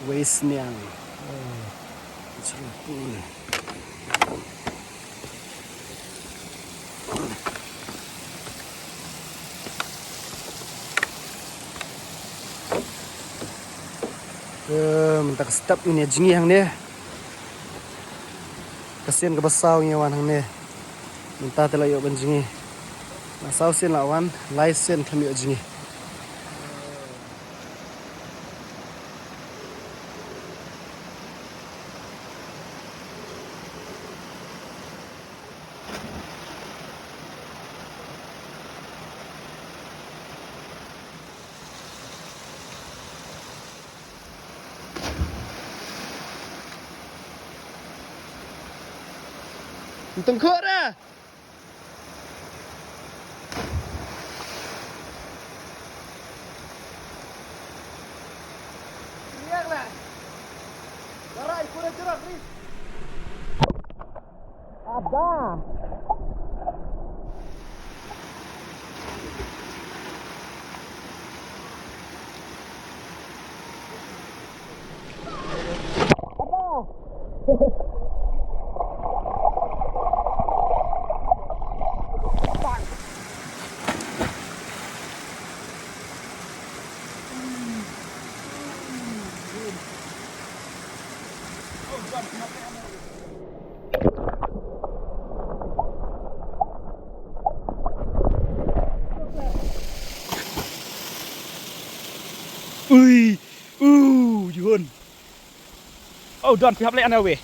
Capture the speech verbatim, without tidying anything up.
Wei Sniang. Oh. It's really cool. Eh, mynta ka step ngin ïa jngi hangne. Ka sien kaba saw ngi wan hangne. Mynta te la ïoh ban jngi. Na saw sien la wan, lai sien khlem ïoh jngi. Tengkuk dah. Ada. Ui, u, Jihun. Oh, don phi hap leh ana we.